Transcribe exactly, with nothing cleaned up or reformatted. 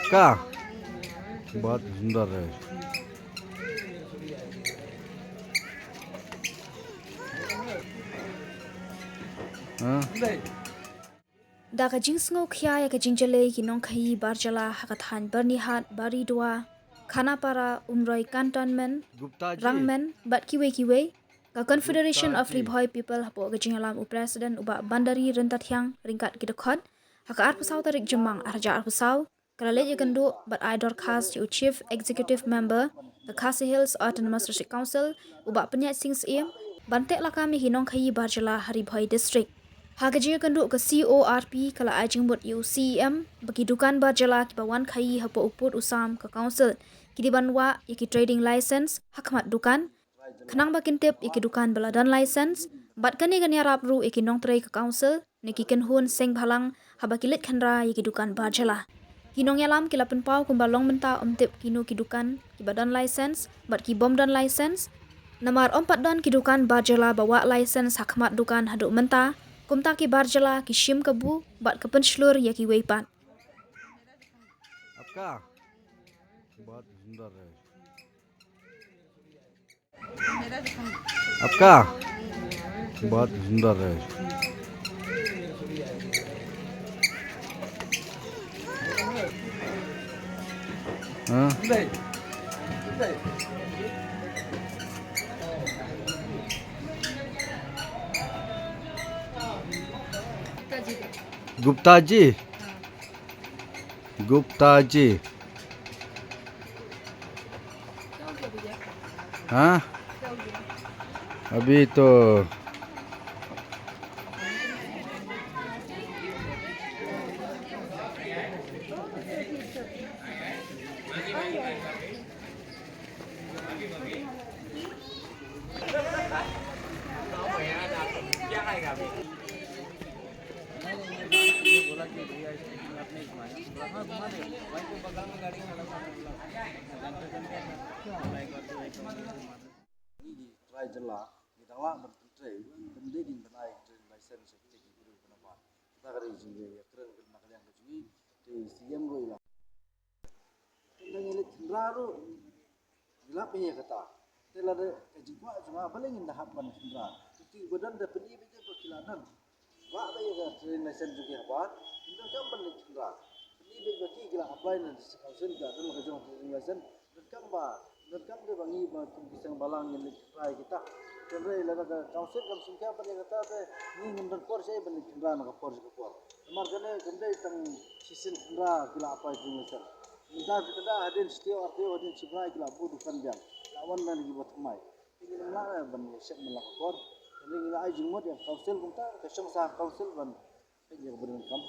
Ka. Bahut sundar hai. Haa? Da ka jingsngewkhia ïa ka jingjyllei ki nongkhaïi bar jylla ha ka thaiñ Byrnihat, Baridua, Khanapara, Umroi Cantonment, Gupta ji. Rangmen, bad kiwei kiwei, ka Confederation Gupta of ji. Ri Bhoi People hapoh ka jingïalam u President u Bah Bandari Ryntathiang ryngkat ki dkhot, ha ka arphew saw tarik Jymmang arhajar arphew saw, ka la leit ïakynduh bad ai dorkhas ïa u Chief Executive Member ka Khasi Hills Autonomous District Council, u Bah Pynïaid Sing Syiem, ban teh lakam ïa ki nongkhaïi bar jylla ha Ri Bhoi District. Ha ka jingïakynduh ka C O R P ka la ai jingmut ïa u C E M ba ki dukan bar jylla kiba wan khaïi hapoh u pud u sam ka Council ki dei ban wah ïa ki trading license ha khmat dukan, khnang ba kin tip ïa ki dukan ba la don license, bad kane kan ïarap ruh ïa ki nongtrei ka Council ne ki kynhun seng bhalang haba ki leit khynra ïa ki dukan bar jylla. Ki nongïalam ki la pynpaw kumba long mynta ym tip kino ki dukan kiba don license bad ki bym don license, namar ym pat don ki dukan bar jylla ba wah license ha khmat dukan haduh mynta, kumta ki bar jylla ki shim kabu bad ka pynshlur ïa kiwei pat. आपका बहुत सुंदर है। आपका बहुत सुंदर है। हाँ? गुप्ता जी। गुप्ता जी। हाँ? अभी तो Ngi ki trai jylla ngi dang lah ban pyntrei, ym dei ban ai training license ïa ki briew kane ba. Kata ka dei jingïakren na ka liang ka jong ngi, te C M ruh i la. Tang ngi leit khynra ruh ngi lah pynïaid kata. Te lada ka jingkwah jong nga balei ngin da hap ban khynra. Te ki ba don da pyni beit ba ki la don. Kwah ba ïa ka trading license jong ki haba kin donkam ban leit khynra. Pyni beit ba ki ki la apply na district council, ki la don la ka jong trading license. Donkam ba, donkam de ba ngi ba kum ki seng bhalang ngin leit khynra ïa kita. Hynrei lada ka council kam sngewkhia ban ïa kata te ngi ngim don por shaei ban leit khynra na ka por sha ka por. Namar kane kam dei tang shisien khynra ki la apply trading license. Mynta ki kynda hadien shi taïew ar taïew hadien shi bnai ki la buh dukan biang. La wan na ki ba thymmai. Te ngi nym lah ban ïa shet man la ka por. Te ngi la ai jingmut ïa ka council kumta, ka shong sa ka council ban peit ïa ka bynta kam.